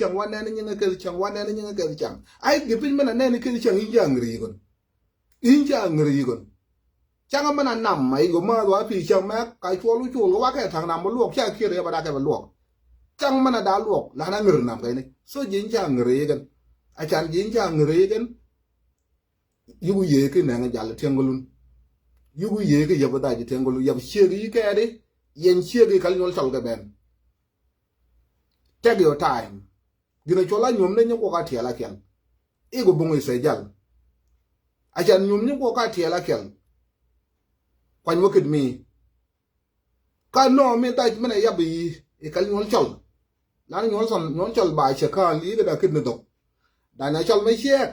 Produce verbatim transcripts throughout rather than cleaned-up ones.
cäŋ, wa nɛn nyiŋ keth cäŋ, wa nɛn nyiŋ keth cäŋ. Ai, gɛ piny mɛn a nɛn keth cäŋ, in ca ŋir yikon. In ca ŋir yikon. Cäŋ mɛn a nam ma i̱ gɔ määth wa pi̱i̱ cäŋ mɛ ka cuɔl wä col kɛ wa kɛ ta̱ŋ nam bä luɔk ca kiɛt yɛ ba da kɛ bä luɔk. Cäŋ mɛn a da luɔk lan a ŋir nam kɛn ni. So ji̱ in ca ŋir yikon. A can ji̱ in ca ŋir yikon. Yuku yee ki nɛŋ jal tiɛŋ kɛ lun. Yuku yee ki yɛp dhac tiɛŋ kɛ lun. Yɛp ciek yi kɛɛdi. Yɛn ciek yi kal nyuɔl cɔl kɛ ben. Take your time. Gin a cuɔl a nyuɔm ni nyɛ kuɔk a tiɛl a kiɛl. Iku buŋ isɛ jal. A can nyuɔm nyɛ kuɔk a tiɛl a kiɛl. Kuany wä kit mi. Ka nɔ mi dhac mi nɛ yap yi i kal nyuɔl cɔl. Lan nyuɔl cɔl, nyuɔl cɔl ba cɛ kä li kɛ da kit ni dhok. Da̱ny a cɔl mi ciɛɛk.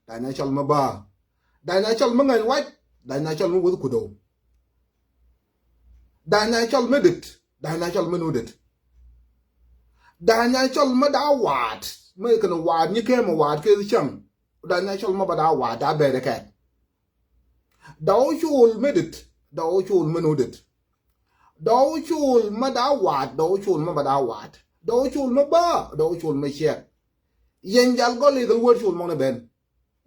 Da̱ny a cɔl mi baa. Da̱ny a cɔl mi ŋäny wac. Da̱ny a cɔl mi wäth kudou. Da̱ny a cɔl mi dit. Da̱ny a cɔl mi nu dit. Da̱ny a cɔl mi da waat. Mi kɛn waat nyi kɛm waat kɛ cäŋ. Da̱ny a cɔl mi ba da waat da bɛɛr kɛ. Dɔw col mi dit, dɔw col mi nu dit. Dɔw col mi da waat, dɔw col mi ba da waat. Dɔw col mi bä, dɔw col mi ciɛk. Yɛn jal gɔl ikɛ luɔr col mɔŋ ni ben.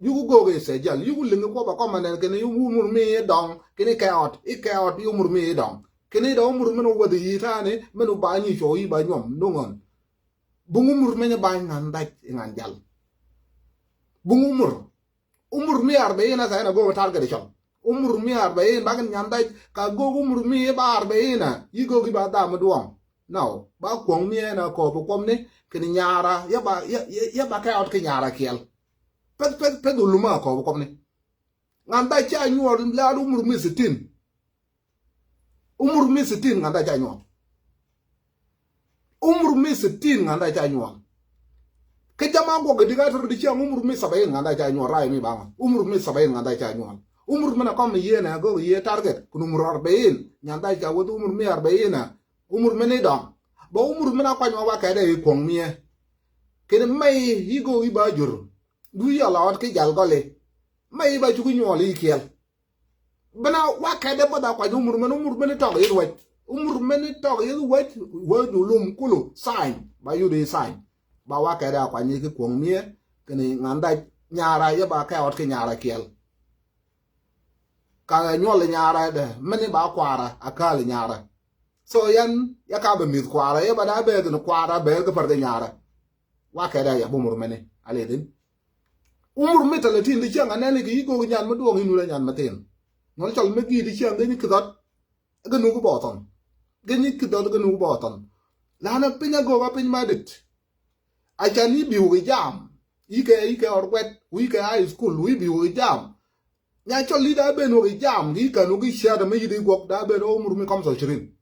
Yuku gok isɛ jal, yuku liŋ kuɔ ba kɔma nɛn kɛn yuku umur mi dɔŋ, kɛn ikɛ ɔt, ikɛ ɔt yuku umur mi dɔŋ. Kɛn idɔ umur mi nu wäth yi tani, mi nu ba nyi cɔw yi ba nyuɔm, duŋ ɔn. Buŋ umur mi nyi ba ŋa̱n dac iŋa̱n jal. Buŋ umur. Umur mi arbain asa ina gogo target cɔl. Umur mi arbain bakin nyan dac ka gogo umur mi ba arbain a yi gogi ba dam duɔŋ. Now ba kuɔŋ mi ina kɔp kuɔm ni kini nyara ya ba ya ya ba kɛ ɔt ki nyara kiɛl. Peth peth peth uluma kɔp kuɔm ni. Ngan dac ca nyuɔl la umur mi sitin. Umur mi sitin ŋa̱nda ca nyuɔ̱n. Umur mi sitin ŋa̱nda ca nyuɔ̱n. Kä jama guɔk di ka tör di ciaŋ umur mi sabain ŋa̱nda ca nyuɔ̱n rai mi baŋa. Umur mi sabain ŋa̱nda ca nyuɔ̱n. Umur mi na kɔm mi yie na gök yie target kun umur arbain ŋa̱nda ca weth umur mi arbain na. Umur mi ni dɔŋ. Ba umur mi na kuany ma wa kɛdɛ i kuɔŋ miɛ. Kini mɛy i gök i ba jur. Du yɔl ɔt ki jal gɔli. Mɛy i ba cuki nyuɔl i kiɛl. Bina wa kɛdɛ bä da kuac umur mɛn umur mɛn tɔk yeth wec. Umur mɛn tɔk yeth wec wec ulum kulu sign ba yudi sign. Ba wa kɛdɛ a kuany ki kuɔŋ miɛ kini ŋanda nyara yɛ ba kɛ ɔt ki nyara kiɛl. Ka nyuɔl nyara dɛ mɛn ba kuara a kal nyara. So yɛn yɛ ka bɛ mith kuara yɛ ba da bɛ kini kuara bɛ ki pär ki nyara. Wa kɛdɛ a yɛ bä umur mɛn a lɛ din. Umur mi talatin di ciaŋ a nɛn ikɛ yi gok nyan mi duɔŋ in wulɛ nyan mi thin. Nɔl cɔl mi gi̱i̱t di ciaŋ geny kithɔt. Gɛ nuk bɔthɔn. Geny kithɔt gɛ nuk bɔthɔn. Lanɛ piny a gok a piny ma dit. A can yi biu kɛ jam. Yi kɛ yi kɛ ɔr wɛt wi kɛ high school wi biu kɛ jam. Nya cɔl yi da ben wä kɛ jam ki kan wä kɛ ciat mi yi di gok da ben wä umur mi kɔmsa ishirin.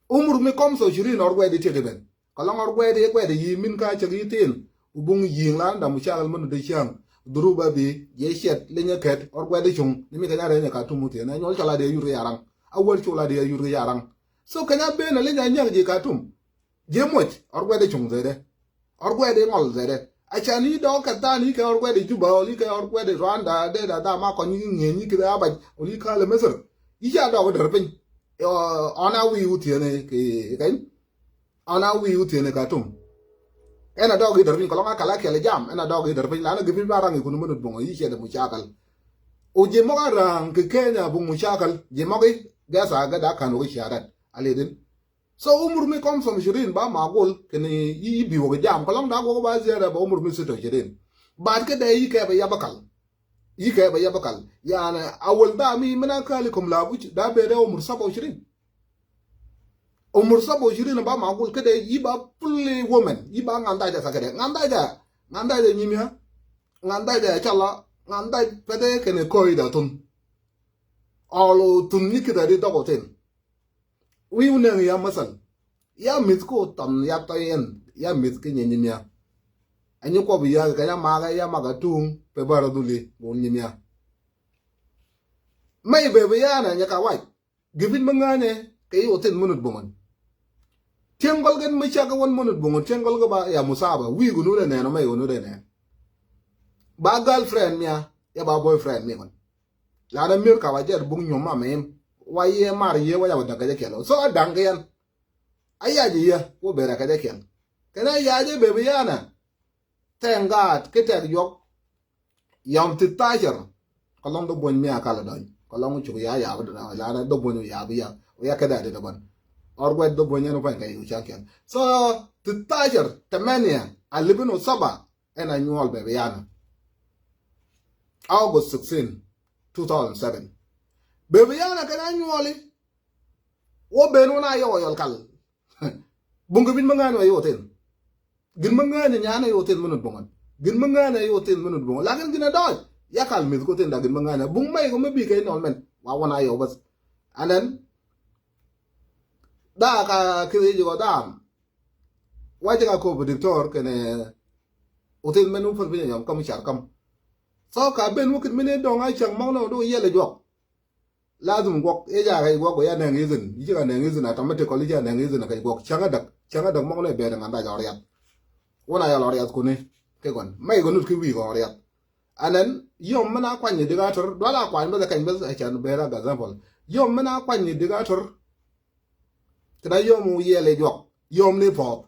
Umur mi kɔmsa ishirin ɔr wɛt di tiek iben. Kɔlɔŋ ɔr guɛɛt i̱ guɛɛt i̱ yi̱ min ka cäk yi̱ thin. Wä buŋ yi̱i̱ŋ lan dam wä cakɛl män wä dee cäŋ. Dhuruk bä bi jiɛ ciɛt linyɛ kɛt ɔr guɛɛt i̱ cuŋ ni mi kɛ nya rɛy ni Katum wä thieen ɛ nyɔl cɔl a dee yut kɛ ya̱raŋ. A wäl cɔl a dee yut kɛ ya̱raŋ. So kɛ nya ben a linyɛ a nyak ji̱ Katum. Jiɛ muɔc ɔr guɛɛt i̱ cuŋ dhee dee. Ɔr guɛɛt i̱ ŋɔl dhee dee. A can i̱ dɔɔk kɛ than i̱ kɛ ɔr guɛɛt i̱ Juba ɔl i̱ kɛ ɔr guɛɛt i̱ Rwanda dee da dam a kɔny i̱ ŋi̱eeny i̱ kidɛ a bac ɔl i̱ ka̱l i̱ Misir. I̱ ca dɔɔk i̱ dɛr piny. Ɔn a wi̱i̱ wä thieen i̱ kɛ kɛny. Ɔn a wi̱i̱ wä thieen i̱ Katum. Ɛn a dɔɔk i̱ där piny kɔlɔŋ a kal a kɛl i̱ jam ɛn a dɔɔk i̱ där piny lan a gɛ piny ba raŋ i̱ kun mänut buɔ̱ŋ i̱ ciɛ dɛ mucakal. Ɔ ji̱ mɔk a raŋ kɛ Kenya buŋ mucakal ji̱ mɔk i̱ gɛth a gɛ da kan wä kɛ ciadat a li̱t in. So umur mi kɔm som ishirin ba magul kɛn i̱ bi wä kɛ jam kɔlɔŋ da wä kɛ ba ziada ba umur mi sita ishirin. Bat kɛ dee i̱ kɛ bɛ yabakal. Yi kɛ bɛ yabakal. Yani awal da mi mina kali kum labuc da bɛ da umur saba wa ishirin. Umur saba wa ishirin ba magul kede yi ba fully woman yi ba ŋanda ja sa kede ŋanda ja ŋanda ja nyimia ŋanda ja chala ŋanda pede kene koi da tun. Ɔlo tun ni kida di dɔgɔ tin. Wi̱i̱ wä nɛŋ ya mäthal. Ya mi̱th ku tɔn ya tɔy ɛn ya mi̱th ki nyi nyimia. Ɛn nyi kuɔp ya kɛ nya makä ya makä tuŋ pɛ bärä dhuli bun nyimia. Mɛy bɛ bi ya nɛ nyɛ ka wac. Gɛ piny mi ŋänyɛ kɛ yi wä thin minut buŋun. Tieŋ gɔl gɛn mi cak wän minut buŋun tieŋ gɔl gɛ ba ya musaba wi̱i̱ gu nut ɛ nɛn ɔ mɛy gu nut ɛ nɛn. Ba girlfriend mia ya ba boyfriend mi ŋun. Lanɛ mir ka wa jɛt buk nyuɔ̱m ma mɛm wa yɛ mar yɛ wa ya wa da̱ŋ kɛ jɛ kiɛl. So a da̱ŋ kɛ yɛn. A yac yɛ wä ber a kɛ jɛ kiɛl. Kɛn a ya̱c ɛ bɛ bi ya̱nɛ. Thank God, ki tɛk yuɔk. Yɔm ti thacɛr. Kɛ lɔŋ dhok buɔ̱ny mi a kal dɔny. Kɛ lɔŋ cuk ya yap dɔny. Lanɛ dhok buɔ̱ny ya bi ya. Wia kɛ da di dɔgɔn. Ɔr guɛt dhok buɔ̱ny ɛn upan kɛ yu cak kɛn. So, ti thacɛr, tɛmɛnia, a libin u saba, ɛn a nyuɔl bɛ bi ya̱nɛ. August sixteen, two thousand seven. Bɛ bi ya̱nɛ kɛn a nyuɔli. Wä ben wä na yɔw a yɔl kal. Buŋ kɛ bin mä ŋa̱a̱n wä yɔw thin. Gin mä ŋäänɛ nyanɛ yo̱o̱ thin minut buŋän. Gin mä ŋäänɛ yo̱o̱ thin minut buŋän. Lakin gin ɛ dɔɔc. Yakal mith ko thin da gin mä ŋäänɛ. Buŋ mɛy ko mä bi kɛ inɔl mɛn. Wa wä na yɔw bäth. And then, da ka kithi ji̱ gɔ dam. Wa ji̱ ka kop diktor kɛnɛ. Uthin mɛn u päl piny yɔm kam car kam. So ka ben wä kit mini dɔŋ a cäŋ mɔŋ nɔ do yɛl ɛ juɔk. Lazim guɔk, i̱ ca kɛc guɔk bɛ ya nɛŋ ithin, i̱ ci ka nɛŋ ithin automatically, i̱ ca nɛŋ ithin a kɛc guɔk. Cäŋ a däk, cäŋ a däk mɔk nɛ bɛɛt ŋa̱n dac ɔ riath. Wun a yɔl ɔ riath kuni, kɛ gɔn. Mɛy gɔn nut ki wi̱i̱ gɔn riath. And then, yom min a kuany ni dik a tör, dual a kuany bäth a kɛny bäth a can bɛɛr a example. Yom min a kuany ni dik a tör. Kɛ da yom wu yɛl i̱ juɔk, yom ni puɔth.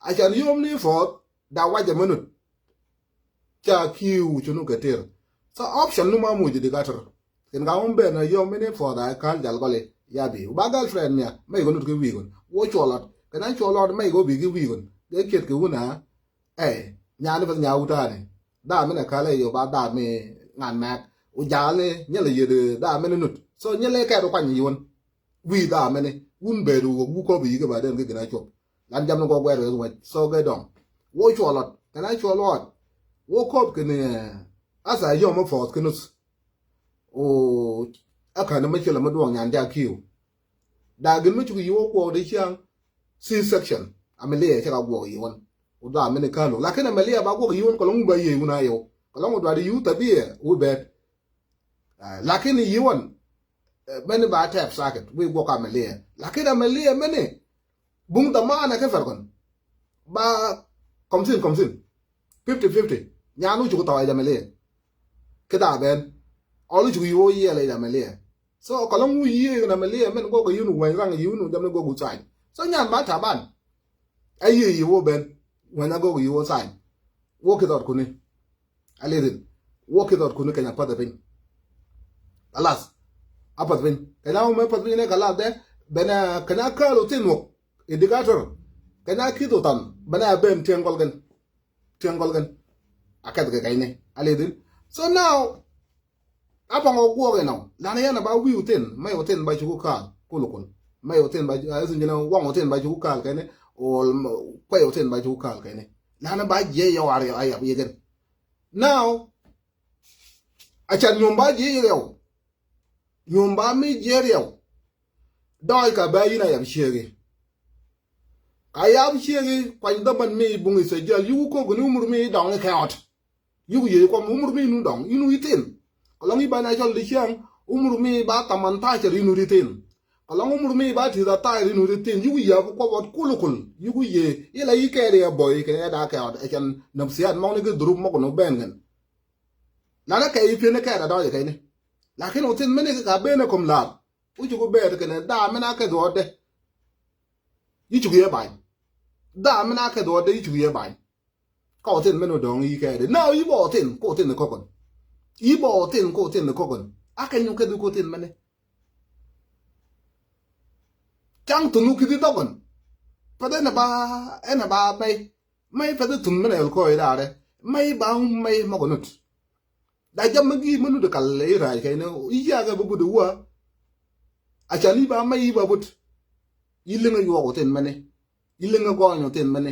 A can yom ni puɔth, da wacɛ minut. Ca kiu cunu kɛ tir. So option nu ma muc di gatɔr. Kin ka wun ben a yom mini puɔth a kal jal gɔli ya bi. Ba girlfriend mia, mɛy ko nut ki wi̱i̱ kun. Wo cuɔ lɔt. Kɛn a cuɔ lɔt mɛy ko bi ki wi̱i̱ kun. Gɛ kiet ki wun a. Ɛ, nyani bäth nya wutani. Da mini kal ɛ yo ba da mi ŋan mɛk. U jal ni nyɛl yet da mini nut. So nyɛl ɛ kɛt u kuany yi wun. Wi̱i̱ dhamɛni wun bɛɛdu wä wu kɔp i̱ yi̱kɛ ba den kä gin a cuɔp. Lan jam ni gɔk wɛɛr wɛɛr wɛc so gɛ dɔŋ. Wä cuɔ lɔt kɛn a cuɔ lɔt. Wä kɔp kɛn asa yɔm a puɔth kɛ nuth. O a kani ma cɛ lɛ ma duɔŋ nyan dia kiw. Da gin ma cuk yi wä kuɔk di ciaŋ. C section. Amɛliɛ cɛ ka guɔk yi wän. Wä dhamɛni kalo lakin amɛliɛ ba guɔk yi wän kɔlɔŋ wun ba yie wun a yɛ wä kɔlɔŋ wä dua di yi wä thabiɛ wä bɛɛt. Lakin yi wän mɛni ba tɛp sakit wi̱i̱ guɔk amɛliɛ. Lakin amɛliɛ mɛni buŋ dhamana kɛ fɛr kɔn ba kɔmsin kɔmsin, fifty fifty. Nyan wä cuk thaw ɛ jamɛliɛ kɛ dha bɛn. Ɔl wä cuk yi wä yiɛl ɛ jamɛliɛ. So kɔlɔŋ wä yiëë kɛ namɛliɛ mɛn guɔk ɛ yun wä wany raŋ yun wä jamni guɔk wä thac. So nyan ba taban. Ɛ yiëë yi wä ben wany a guɔk yi wä thac. Wä ki thɔt kuni. A lithin wä ki thɔt kuni kɛny a path piny. Alas a path piny kɛny a wä mɛ path piny ne kɛ lath dɛ. Bɛn a kɛny a kääl wä thin wä i̱ dik a tör. Kɛny a kith wä than bɛn a ben tiɛŋ gɔl kɛn. Tiɛŋ gɔl kɛn a kɛth kɛ kɛny ni a lithin. So now a paŋ wä guɔk inɔ lan yɛn a ba wi̱i̱ wä thin mɛy wä thin ba cuk kääl kul kul. Mɛy wä thin ba a ithin jinɛ waŋ wä thin ba cuk kääl kɛn ni. Ol kuɛy wä thin ba cuk kääl kɛn ni. Lan a ba jiɛ yɔw a riɛw a yap yikɛn. Now a can nyuɔm ba jiɛ yiriɛw. Nyuɔm ba mi jiɛ riɛw. Dɔɔc ka bɛ yin a yap ciëëki. Ka yap ciëëki kuany dhamän mi buŋ i̱ thɛ jäl yuk kok ni umur mi dɔŋ ikɛ ɣɔt. Yuk yiëë kuɔm umur mi nu dɔŋ inu ithin. Kɔlɔŋ i̱ ba na cɔl di ciaŋ umur mi ba thaman thacɛr inu ithin. Kɔlɔŋ umur mi ba ti̱th a thacɛr inu ithin yuk yiëë kuɔm ɣɔt kul kul yuk yiëë ila i̱ kɛɛri ɛ bɔy kɛ ɛ da kɛ ɣɔt ɛ can nafsiyat mɔk ni ki dhurup mɔk ni bɛn kɛn. Lanɛ kɛ i̱ pi̱n ikɛɛt a dɔɔcɛ kɛcni. Lakin wä thin mini kɛ ka ben ɛ kom laap. Wä cuk bɛɛt kɛnɛ dhaa mini a kɛ dhuɔɔtdɛ. Yi cuk yɛ ba̱ny. Dhaa mini a kɛ dhuɔɔtdɛ yi cuk yɛ ba̱ny. Kä wä thin mini wä dɔ̱ŋ yi kɛɛt na wä yi bä wä thin kä wä thin kɔkɔn. Yi bä wä thin kä wä thin kɔkɔn. A kɛ nyuk kɛ dhi kä wä thin mini. Caŋ thunu kithi thɔkɔn. Pɛth ɛn a ba ɛn a ba bɛy. Mɛy pɛth thun mɛn ɛl kɔɔy daarɛ mɛy ba mɛy mɔk nut. Da jam mɛ gi̱i̱ mɛ nut kal i̱ ra̱a̱c kɛn i̱ ya̱a̱ kɛ bä but i̱ wä. A can i̱ ba mɛy i̱ ba but. I̱ liŋ i̱ yuɔk wä thin mɛni. I̱ liŋ i̱ gɔɔny wä thin mɛni.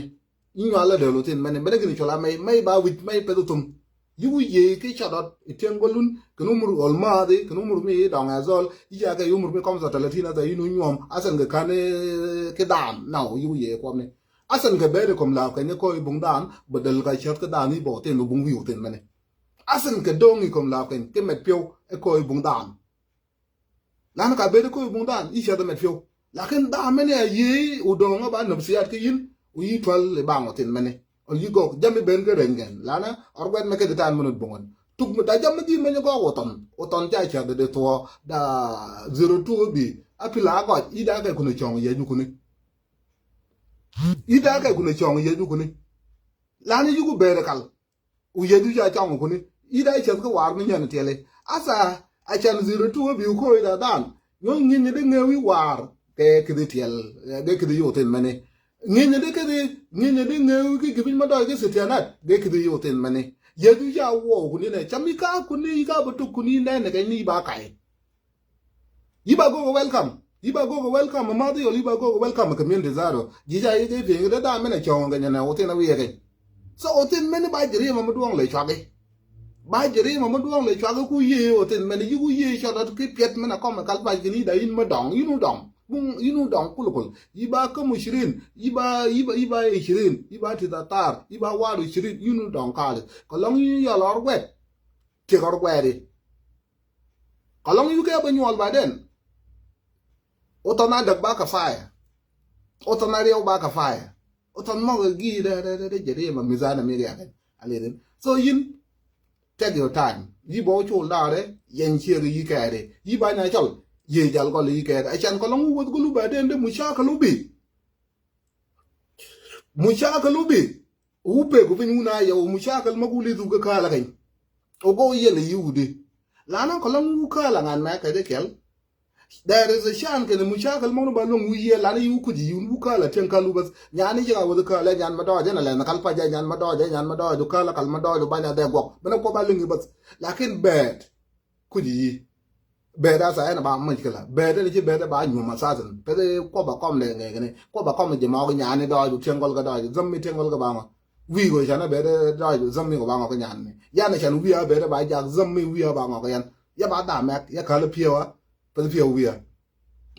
I̱ nyual i̱ däl wä thin mɛni mɛni gini cɔl a mɛy mɛy ba wi̱c mɛy pɛth thun. Yi wi̱c yee ki cɔt ɔt i̱ tiɛŋ gɔlun kɛn umur ɣɔl maathi kɛn umur mi i̱ dɔŋ ɛ dhɔl i̱ ya̱a̱ kɛ i̱ umur mi kɔm thɔ tɛlɛ tin a thɛ i̱ nu nyuɔm a thɛn kɛ ka̱n. Ki daan na wä yi wi̱c yee kuɔmni. Asen kɛ beri kom laap kɛn i̱ kɔi buŋ daan bɛ däl ka cäth kä daan i̱ bɔ thin i̱ buŋ wi̱i̱ wä thin mɛni. Asen kɛ do̱ŋ i̱ kom laap kɛn kɛ mɛt piɛw i̱ kɔi buŋ daan. Lan ka beri kɔi buŋ daan i̱ cäth mɛt piɛw. Lakin daan mɛni a yiëë i̱ wä do̱ŋ i̱ ba nafsiyat kä yin wä yi tual i̱ baŋ wä thin mɛni. Ɔ yi gɔk jam i̱ ben kä reny kɛn lan ɔr guɛt mɛ kɛ di taan mɛni buŋ ɣän. Tuk da jam i̱ di mɛni gɔk wä thɔn wä thɔn ca cäth di thuɔ da zero two bi a pila a gɔc i̱ da kɛ kuni cɔŋ yɛ jukuni. I̱ da̱a̱ kɛ kunɛ cɔ̱ŋ yɛc kuni. Lan i̱ yuku bɛɛr kal. Ku yɛc ca cɔŋ kuni. I̱ da̱a̱ cɛth kä waar mi nyɛn tiɛli. Asa a can zero two bi ko ida dan. Nyɔ ŋi̱n ni di ŋewi waar. Kɛ kidi tiɛl. Kɛ kidi yotin mani. Ŋi̱n ni di kidi, ŋi̱n ni di ŋewi ki gibin ma dɔy ki sitianat. Kɛ kidi yotin mani. Yɛc ca wɔ kuni nɛ. Cam i ka kuni i ka bi tuk kuni nɛ nɛ kɛ ni ba kai. Yi ba gogo welcome. Yi ba gogo welcome. Ma di yol yi ba gogo welcome community zaro. Ji ja yi ke pin da da mena chong ga nyana otin a wiye ke. So otin meni ba jiri ma muduang le chwagi. Ba jiri ma muduang le chwagi ku yi otin meni yi ku yi shot ki piet mena kom kal ba jini da yin ma dong yin u dong. Bung yin u dong kul kul. Yi ba kamu shirin. Yi ba yi ba yi ba shirin. Yi ba ti da tar. Yi ba waru shirin yin u dong kal. Ko long yi ya lor gwet. Ti gor gweri. Kɔlɔŋ yukɛ bä nyuɔl ba den. Utɔn a däk ba kɛ fire. Utɔn a riɛw ba kɛ fire. Utɔn mɔk ɛ gii dɛ dɛ dɛ dɛ jɛ dee ma mizan mi riɛk. A lirin. So yin, take your time. Yi bɔ cul daarɛ yɛn ciek yi kɛɛri. Yi ba nya cɔl. Yi jal gɔl yi kɛɛri. A can kɔlɔŋ wu weth gulu ba den de mushakal ubi. Mushakal ubi. Wu pek wu piny wun a yɛ wu mushakal ma ku li̱th wu kä ka̱a̱l a keny. Wu gɔw yɛl a yi wudi. Lana kɔlɔŋ wu ka̱a̱l a ŋan mɛ kɛ di kɛl. There is a chance kɛn mushakal ma wun ba luäŋ wu yɛ lana yi wu kuc yi wun wu ka̱a̱l a tiɛŋ ka̱a̱l wu bäth. Nyan i̱ ji̱ ka wäth ka̱a̱l ɛ nyan ma dɔɔc ɛn a lɛn kal pac ɛ nyan ma dɔɔc ɛ nyan ma dɔɔc wu ka̱a̱l a kal ma dɔɔc wu bany a dhɛ guɔk. Bänä kuɔp a liŋ i̱ bäth. Lakin bɛɛt. Bɛɛt a sa ɛn a ba mushkila. Bɛɛt ɛn ci bɛɛt a ba nyuɔm asasan. Pɛth kuɔp a kɔm lɛ ŋɛkni. Kuɔp a kɔm ji̱ mɔk nyani dɔɔc u tiɛŋ gɔl kɛ dɔɔc. Zammi tiɛŋ gɔl kɛ ba ŋɔ. Wi̱i̱ kɔ canɛ bɛɛt dɔɔc zammi kɔ ba ŋɔ kɛ nyani. Yan a can wi̱i̱ a bɛɛt a ba jak zammi wi̱i̱ a ba ŋɔ kɛ yan. Ya ba dhamɛk ya kal piɛw a. Pɛth piɛw wi̱i̱ a.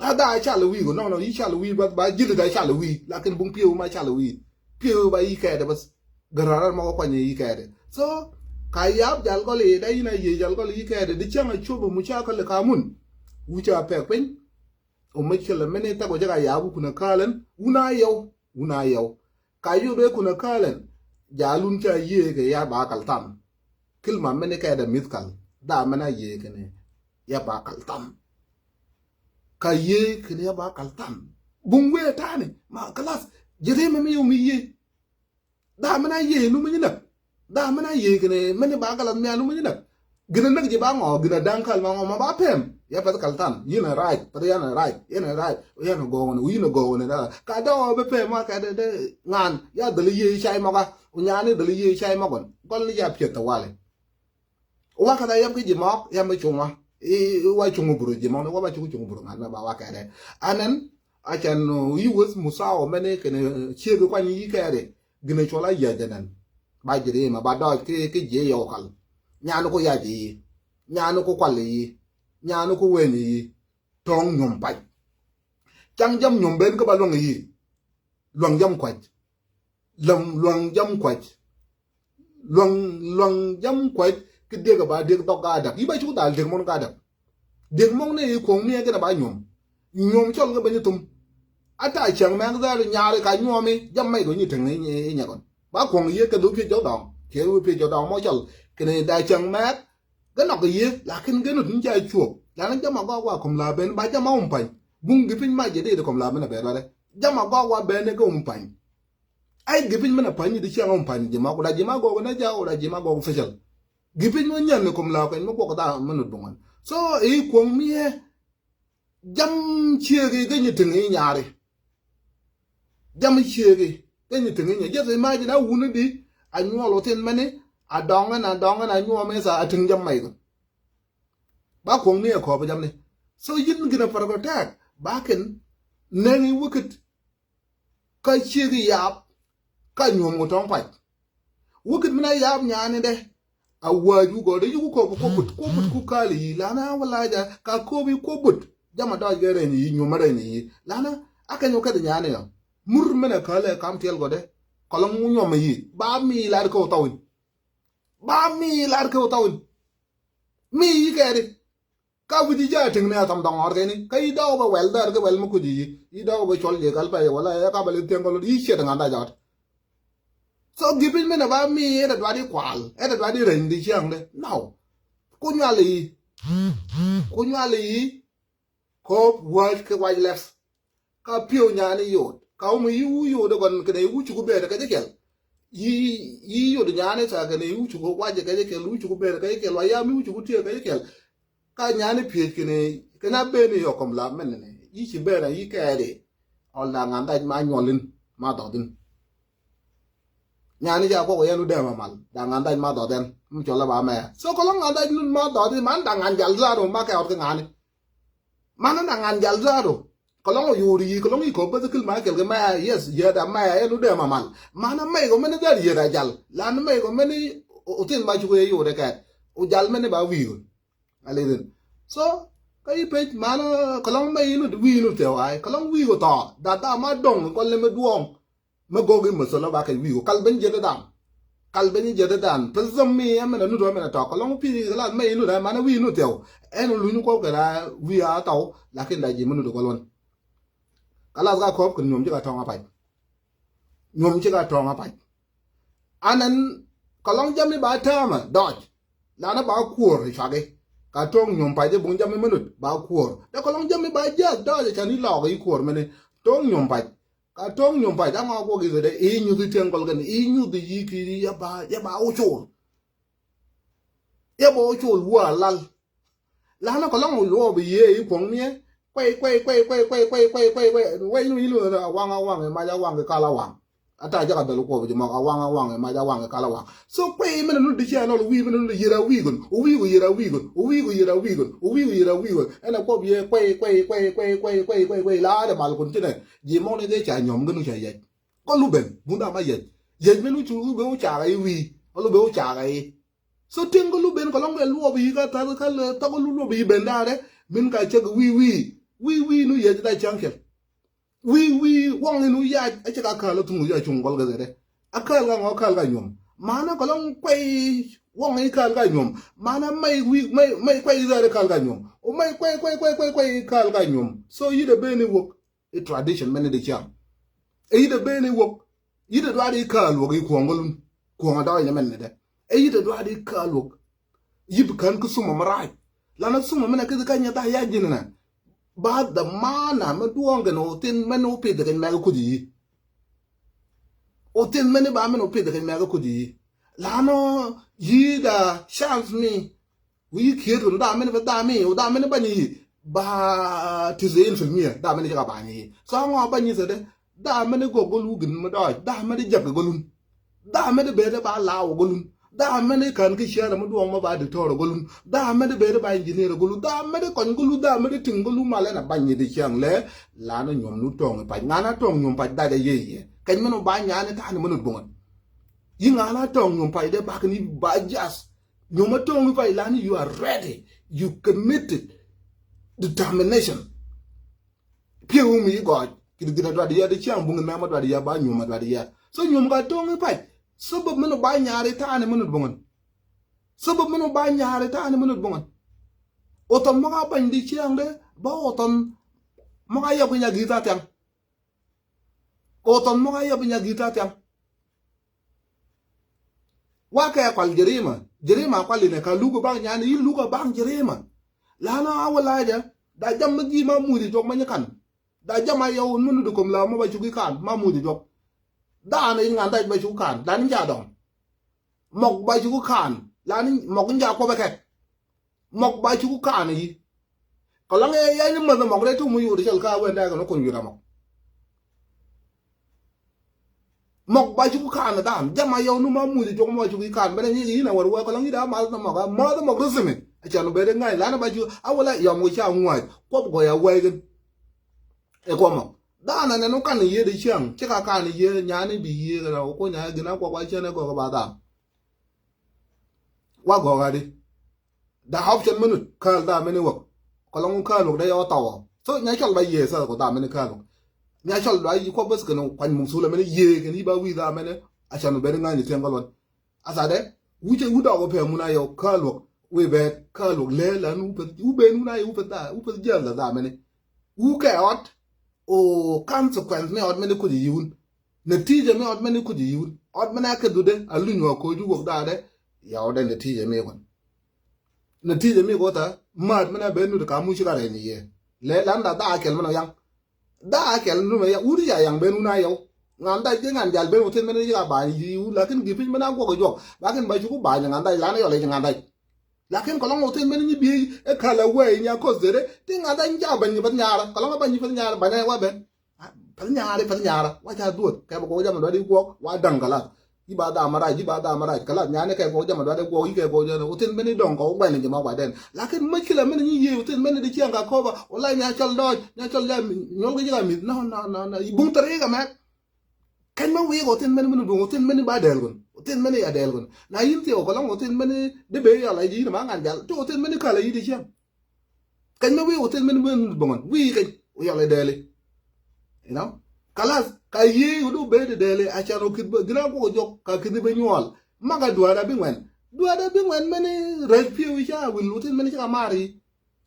A da cal wi̱i̱ kɔ nɔnɔ yi cal wi̱i̱ ba ba ji̱l da cal wi̱i̱. Lakin buŋ piɛw ma cal wi̱i̱. Piɛw ba yi kɛɛdɛ bas. Gärärar mɔk kuany yi kɛɛdɛ. So ka yap jal gɔl yi da yin a yi jal gɔl yi kɛɛdɛ di cäŋ a cup a mucakal kamun. Wu ca pɛk piny. O mucakal mini tak o jaka yap wun a kalɛn wun a yɛw wun a yɛw. Ka yop e kun a kalɛn jalun ca yi kɛ ya ba kal tam. Kilma mini kɛɛdɛ mith kal da mini a yi kɛni ya ba kal tam. Ka yi kɛni ya ba kal tam. Buŋ wee tani ma kalas jiri mi mi yumi yi. Dhamina yee nu mi nyi näk. Dhamina yee kini mini ba galat mi a nu mi nyi näk. Gina näk ji ba ŋɔ gina daŋ kal ma ŋɔ ma ba pɛm. Ya pɛth kal than yin a rac pɛth yan a rac yin a rac yin a gɔwni yin a gɔwni da ka dɔɔ bi pɛm ma kɛ de de ŋan ya dhali yee cay mɔga. U nyani dhali yee cay mɔgɔn gɔl ni ya piɛth tawali. Wa kɛ da yam ki ji mɔk yam ki cuŋ wa. I wa cuŋ buru ji mɔk ni wa ba cuŋ cuŋ buru ŋan ma ba wa kɛ de. Anan a can yi wes musawa mɛni kini ciek kwany yi kɛ de. Gini cuɔl a yiac ɛnɛn ba ji̱ ri ma ba dɔɔc ki ki jiɛ yɔw kal. Nyani ku yac yi nyani ku kual yi nyani ku wen yi. Tɔŋ nyom pac. Caŋ jam nyom ben kä ba luaŋ yi. Luaŋ jam kuac. Luaŋ luaŋ jam kuac. Luaŋ luaŋ jam kuac. Ki diek ba diek dɔk ka dak yi ba cuk dal diek mɔn ka dak. Diek mɔŋ ni kuɔŋ miɛ kɛn a ba nyuɔm. Nyuɔm cɔl kɛ ben thum. Ata cäŋ mɛk dhɛr nyari ka nyuɔmi jam mɛk kɛ nyi teŋ inyɛ kɔn ba kuɔŋ yie kɛ dhuk piec jɔk dɔŋ. Kiɛ wi piec jɔk dɔŋ mɔ cɔl kɛn da cäŋ mɛk. Gɛ nɔk kɛ yie lakin gɛ nut ni ca cuɔp. Lani jam a gɔk wa kum la ben ba jam a um pany. Buŋ gi piny ma jɛ di di kum la ben a bɛr ba dɛ jam a gɔk wa ben ni gɛ um pany. Ai gi piny mɛn a pa̱ny ni di ciaŋ a wun pa̱ny ji̱ ma ku la ji̱ ma gɔɔk ni ja̱ ku la ji̱ ma gɔɔk official. Gi piny mɛn nyan ni kom la kɛny mi kuɔk dha mɛn nut buŋan so i̱ kuɔŋ mi ɛ. Jam ciek i̱ geny i̱ tiŋ i̱ nyari. Jam ciek i̱ geny i̱ tiŋ i̱ nyari. Just imagine a wuni di a nyuɔl wä thin mɛni a dɔŋ ɛn a dɔŋ ɛn a nyuɔm i̱ tha a tiŋ jam ma i̱ gɔn. Ba kuɔŋ mi ɛ kɔɔp jam ni so yin gin a pargɔ tɛɛk ba kin nɛŋ i̱ wikit. Kä ciek i̱ yaap kä nyuɔ̱m kɛ tɔ̱ŋ pac. Wä kit mi na yaap nyaani dɛ. A wa̱a̱c wä gɔɔdɛ yuk kɔp kɔ but kɔ but ku ka̱a̱l i̱ yi lana wä la̱a̱c a ka kɔp i̱ kɔ but. Jam a dɔɔc kɛ rɛy ni yi nyuɔ̱m a rɛy ni yi lana a kɛny wä kɛth nyaani ɔ. Mur min a ka̱a̱l ɛ kam tiɛl gɔɔdɛ. Kɔlɔŋ wä nyuɔ̱m a yi ba mi lar kɛ wä thawin. Ba mi lar kɛ wä thawin. Mi yi kɛɛri. Ka wi̱c i̱ jaa tiŋ ni a tham dhɔŋ ɣɔr kɛn i̱ kä i̱ dɔɔk bɛ wɛl dhɛr kɛ wɛl mi kuc i̱ i̱ dɔɔk bɛ cɔl ji̱ kal pɛy wala ɛ ka bɛ lith tiɛŋ kɔl i̱ ciet ŋa̱n da jɔt. So gi̱pi̱c min ɛ ba mi ɛn ɛ duat i̱ kual ɛn ɛ duat i̱ rɛny di ciaŋ dɛ nɔw. Ku nyual i̱ ku nyual i̱ kop wac kɛ wac lɛf. Ka piw nyani yot Ka wä mi yi wu yodɛ gɔn kɛnɛ yi wu cuku bɛɛrɛ kɛ jɛ kɛl. Yi, yi yodɛ nyani sa kɛnɛ yi wu cuku wacɛ kɛ jɛ kɛl, wu cuku bɛɛrɛ kɛ jɛ kɛl, wa yam yi wu cuku tiɛ kɛ jɛ kɛl. Ka nyani piec kɛnɛ kɛnɛ beni yɔ kɔm la mɛn nɛ yi ci bɛɛrɛ yi kɛɛdi. Ɔl da ŋan daj ma nyuɔlin ma dɔdin. Nyani ja kɔk yɛn u dɛm amal da ŋan daj ma dɔdɛn mi cɔl la ba mɛ. So kɔlɔ ŋan daj nun ma dɔdin man da ŋan jal zaro ma kɛ ɔt kɛ ŋani. Mana na ŋan jal zaro. Kɔlɔŋ ɔ yuri yi kɔlɔŋ yi kɔ bäth kil ma kɛl kɛ maya yes yɛda maya ɛn u dee ma mal. Mana mɛy kɔ mɛni dhɛr yɛda jal lan mɛy kɔ mɛni. Uthin ma cukɛ yɛ yuri kɛt u jal mɛni ba wi̱i̱ kɔ. Alithin so ka yi pec mana kɔlɔŋ mɛy inu wi̱i̱ inu tɛw ay kɔlɔŋ wi̱i̱ kɔ thɔɔ da da ma dɔŋ kɔl ni mɛ duɔŋ. Mɛ gɔk in mɛ thol a ba kɛ wi̱i̱ kal ben jiɛt dan. Kal ben jiɛt dan pɛ thom mi ɛmɛn a nut ɛmɛn a tɔk kɔlɔŋ pi̱i̱ kɛ la mɛ inut ɛ man a wi̱i̱ inut thiɛw. Ɛn luny kɔk kɛ la wi̱i̱ a tɔw lakin da ji̱ mɛ nut kɔlɔn. Kalath ka kɔp kɛ nyuɔm ci ka tɔŋ a pac. Nyuɔm ci ka tɔŋ a pac. Anɛn kɔlɔŋ jami ba täämɛ dɔc. Lanɛ ba kuɔr cuaki ka tɔŋ nyuɔm pac jɛ buŋ jami mɛ nut ba kuɔr dɛ kɔlɔŋ jami ba jiath dɔc a can i̱ lɔɔk i̱ kuɔr mɛni. Tɔŋ nyuɔm pac. Ka tɔŋ nyuɔm pac aŋɔ kuɔk i̱ kɛ dɛ i̱ nyuth i̱ tiɛŋ kɔl kɛn i̱ nyuth i̱ yi ki yɛ ba yɛ ba wä col. Yɛ ba wä col wua lal. Lanɛ kɔlɔŋ wä luɔɔp i̱ yee i̱ kuɔŋ niɛ. Kuɛy kuɛy kuɛy kuɛy kuɛy kuɛy kuɛy kuɛy kuɛy wɛy nu i̱ luɔth awaŋ awaŋ i̱ mac awaŋ i̱ kal awaŋ. Ata jɛ ka dhɔl kuɔp ji̱ mɔk awaŋ awaŋ i̱ mac awaŋ i̱ kal awaŋ. So kuɛy mɛn nu di ciɛ nɔl wi̱i̱ mɛn nu di yɛr a wi̱i̱ gɔn wi̱i̱ gɔn yɛr a wi̱i̱ gɔn wi̱i̱ gɔn yɛr a wi̱i̱ gɔn wi̱i̱ gɔn yɛr a wi̱i̱ gɔn ɛn a kuɔp yɛ kuɛy kuɛy kuɛy kuɛy kuɛy kuɛy kuɛy kuɛy kuɛy la dɛ mal kun cinɛ. Ji̱ mɔk ni dee ca nyɔm gɛ nu ca yɛc. Kɔ lu ben bunda ma yɛc yɛc mɛn nu cu lu ben wä cakɛ i̱ wi̱i̱ kɔ lu ben wä cakɛ i̱. So tiɛŋ kɔ lu ben kɔlɔŋ bɛ luɔp i̱ ka thath ka lɛ thɔk lu luɔp i̱ ben da̱a̱rɛ. Min ka cäk wi̱i̱ wi̱i̱ wi̱i̱ wi̱i̱ nu yɛc da ca̱ŋ kɛl. Wi̱i̱ wi̱i̱ waŋ in wi̱i̱ yac a cɛ ka kääl a thuŋ wi̱i̱ a cuŋ gɔl kɛ dhɛrɛ. A kääl ka ŋɔ kääl ka nyuɔm. Mana kɔlɔŋ kuɛy waŋ in kääl ka nyuɔm. Mana mɛy wi̱i̱ mɛy mɛy kuɛy dhɛrɛ kääl ka nyuɔm. O mɛy kuɛy kuɛy kuɛy kuɛy kuɛy kääl ka nyuɔm. So yit a ben i̱ wok i̱ tradition mɛn i̱ di ciaŋ. I̱ yit a ben i̱ wok yit a duar i̱ kääl wok i̱ kuɔŋ gɔlun. Kuɔŋ a dɔɔc ni mɛn ni dɛ. I̱ yit a duar i̱ kääl wok. Yip kän kä suma mɛ rac. Lanɛ suma mɛnɛ kä kä nyɛ dha yac ji̱n nɛ. Ba dhɛ maana mɛ duɔ̱ɔ̱ŋ kɛn ɔ thin mɛn ɔ pith kɛn mɛk kuc yi. Ɔ thin mɛn ba mɛn ɔ pith kɛn mɛk kuc yi. Lanɔ yi da chance mi. Wi̱i̱ kiet kɛn dha mɛn bɛ dha mi ɔ dha mɛn ba nyi yi. Ba ti̱th in fil miɛ dha mɛn cɛ ka ba nyi yi. So ŋɔ ba nyi thɛ dɛ. Dha mɛn gɔk gɔl wugin mɛ dɔɔc dha mɛn jak gɔlun. Dha mɛn bɛ dɛ ba law gɔlun. Dha mɛn kän ki ciɛɛr mɛ duɔŋ mɛ ba diktor gɔlun. Dha mɛn bɛ dɛ ba engineer gɔlun dha mɛn kɔny gɔlun dha mɛn tiŋ gɔlun malɛ na bany ni di ciaŋ lɛ. Lanɛ nyuɔm nu tɔŋ i̱ pac ŋana tɔŋ nyuɔm pac dha dɛ yɛ yɛ kɛny mɛn ba nyani tani mɛn buŋɛ. Yi ŋana tɔŋ nyuɔm pac dɛ bak ni ba jas. Nyuɔm a tɔŋ i̱ pac lani you are ready. You committed. Determination. Piɛ wumi i̱ gɔɔc kit gin a duat yɛ di ciaŋ buŋ in mɛm a duat yɛ ba nyuɔm a duat yɛ. So nyuɔm ka to̱ŋ i̱ pac. So bä min ba nyari ta̱a̱ni minut buŋ in. So bä min ba nyari ta̱a̱ni minut buŋ in. Othɔn mɔk a bany di ciaŋ de ba othɔn mɔk a yɔk in a gi̱i̱th a thiaŋ. Othɔn mɔk a yɔk in a gi̱i̱th a thiaŋ. Wakɛ kual jirimä jirimä kual inɛ ka luk baŋ nyani yi luk baŋ jirimä. Lana a wä lajɛ da jam mi gi ma muthi jɔk ma nyi kan. Da jam a yɔw mi nudi kom la ma ba cuki kan ma muthi jɔk. Dani in ŋan daj ba cuk kan dani ja dɔŋ. Mɔk ba cuk kan lani mɔk in ja kuɔbɛ kɛ. Mɔk ba cuk kan yi. Kɔlɔŋ ɛ yɛn ni mäth mɔk rɛ tum yur cɛl ka wen dɛ kɛ ni kun yur mɔk. Mɔk ba cuk kan dam jama yɔw nu ma muthi jɔk mɔk cuk kan bɛn ni yin a wɛr wɛ kɔlɔŋ ida ma na mɔk ma da mɔk rusimi. A chan bɛ de ngai lana ba cuk a wala yɔm wi cha ngwaj kɔp gɔ ya wɛ gin. E kɔ mɔk dana ne nu kan ye de chiang chika kan ye nyani bi ye na ko nya gina kɔ ba chene kɔ ba dam. Wa gɔ ga di. Da option minut kääl dha mini wäk. Kɔlɔŋ kääl wäk dee yɔ thawɔ. So nya cɔl ba yiee sa kɔ dha mini kääl wäk. Nya cɔl ba yi kɔ bäth kɛn kuany muk thulɛ mini yiee kɛn yi ba wi̱i̱ dha mini. A can bɛ ni ŋa̱ny ni thiɛŋ kɔlɔn. A tha dɛ wi̱cɛ wut dɔk pɛ mun a yɔ kääl wäk. Wi̱i̱ bɛ kääl wäk lɛ lan wupeth wupeth wun a yɔ wupeth dha wupeth jiɛl dha dha mini. Wukɛ ɔt o consequence mi ɔt mini kuc yiwun. Natija mi ɔt mini kuc yiwun ɔt mini akɛ dhudɛ a luny wä koc wuk dadɛ. Yawdɛ natija mi kɔn. Natija mi kɔn tha maat mini a ben nut ka muc ka rɛy ni yɛ. Lɛ lan da dha kɛl mini yaŋ. Daa kɛl numɛ ya wut ya yaŋ ben wun a yɛw. Ŋa̱n dac di ŋa̱n jal ben wä thin mɛn ni ci ka ba̱a̱ny yi wut lakin gi piny mɛn a guɔk juɔk. Bakin ba cuku ba̱a̱ny ŋa̱n dac lan yɔl i̱ ci ŋa̱n dac. Lakin kɔlɔŋ wä thin mɛn ni bi e kal a wee nya kos dere ti ŋa̱n dac ca ba̱ny ni pɛth nyara kɔlɔŋ a ba̱ny ni pɛth nyara ba̱ny a wa ben. Pɛth nyara pɛth nyara wa ca duot kɛ bɛ kɔ jam dɔdi guɔk wa daŋ kalas. Ji̱ ba dhama rac ji̱ ba dhama rac kala nyani kɛ kɔ jama dɔade guɔk yi kɛ kɔ jama wä thin mɛn ni dɔŋ kɔ wä guɛn ni jama wa den lakin mɛ kila mɛn ni yi wä thin mɛn ni di ciɛŋ ka kɔba wala nya cɔl dɔc nya cɔl jam nyol kɛ ji̱ ka mith no no no no yi buŋ tari ka mɛk. Kɛn mɛ wi̱i̱ kɔ wä thin mɛn ni mɛn ni duŋ wä thin mɛn ni ba dɛl kun wä thin mɛn ni ya dɛl kun na yin thiɛ wä kɔlɔŋ wä thin mɛn ni di be yɔl a ji̱ ni ma ŋan jal ti wä thin mɛn ni kala yi di ciɛŋ. Kɛn mɛ wi̱i̱ wä thin mɛn ni mɛn ni buŋ wä wi̱i̱ kɛn wä yɔl a dɛli. You know? Kalas ka yiëë wä du bee di dɛɛli a can wä kith bä gina guɔk jɔk ka kith bä nyuɔl. Maka duaada bi ŋuɛn duaada bi ŋuɛn mɛni rɛc piɛ wi̱i̱ ca wil wä thin mɛni ca mar yi.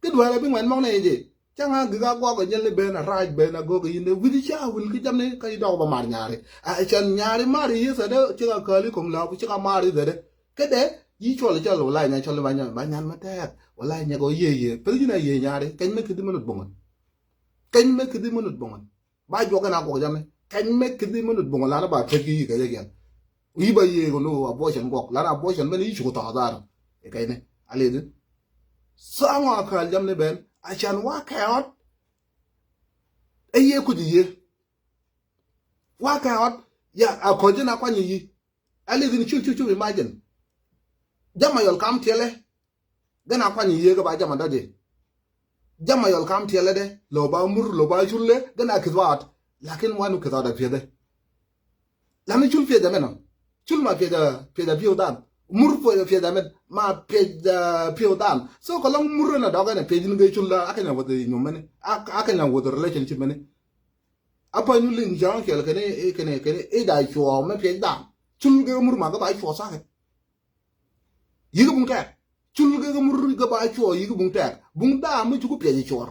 Ki duaada bi ŋuɛn mɔk nɛ jɛ. Ca ŋa gik a guɔk a nyɛl ni ben a rac ben a gok yin de wi̱i̱ ca wil ki jam ni ka yi dɔk ba mar nyari. A can nyari mar yi thɛdɛ ci ka kali koŋ la ci ka mar yi thɛdɛ. Kedɛ yi cuɔl cɔl wala nya cɔl ba nyan ba nyan ma tɛɛk wala nya ko ye ye pel jina ye nyari kɛn mɛ kith mɛni buŋ. Kɛny mɛ kithi minut buŋun ba juɔk kɛn a guɔk jamɛ kɛny mɛ kithi minut buŋun lan ba pek yi kɛ jɛ giɛn. Yi ba yee kɛ lo abortion guɔk lan abortion mɛn yi cuk thɔk dhar. Kɛny ni a ledi. So aŋɔ a kal jam ni ben a can wa kɛɔt. Ɛ yee kuc yi yee wa kɛɔt. Ya a kɔc jin a kuany yi. A ledi ni cu cu cu imagine. Jama yɔl kam tiɛlɛ. Gɛn a kuany yiëë kɛ ba jama dɔ̱diɛ. Jama yɔl kam tiɛlɛ dɛ lɔ ba mur lɔ ba cul dɛ gɛn a kith waat. Lakin wanu kith waat a piɛth dɛ. Lani cul piɛth dɛ mɛn ɔ cul ma piɛth a piɛth a piɛw dan. Mur piɛth a piɛth a mɛn ma piɛth a piɛw dan so kɛ lɔŋ mur na dɔk ɛn a piɛth in gɛ cul da akɛ nya wuth nyom mɛni akɛ nya wuth relationship mɛni. A pa nyu liŋ jɔŋ kɛl kɛni kɛni kɛni ida cuɔ mɛ piɛth dan cul gɛ mur ma gɛ ba cuɔ sakɛ. Yik buŋ tɛɛk cul kɛ mur kɛ ba cuɔɔr yik buŋ tɛɛk buŋ daam mi cuk piɛc cuɔɔr.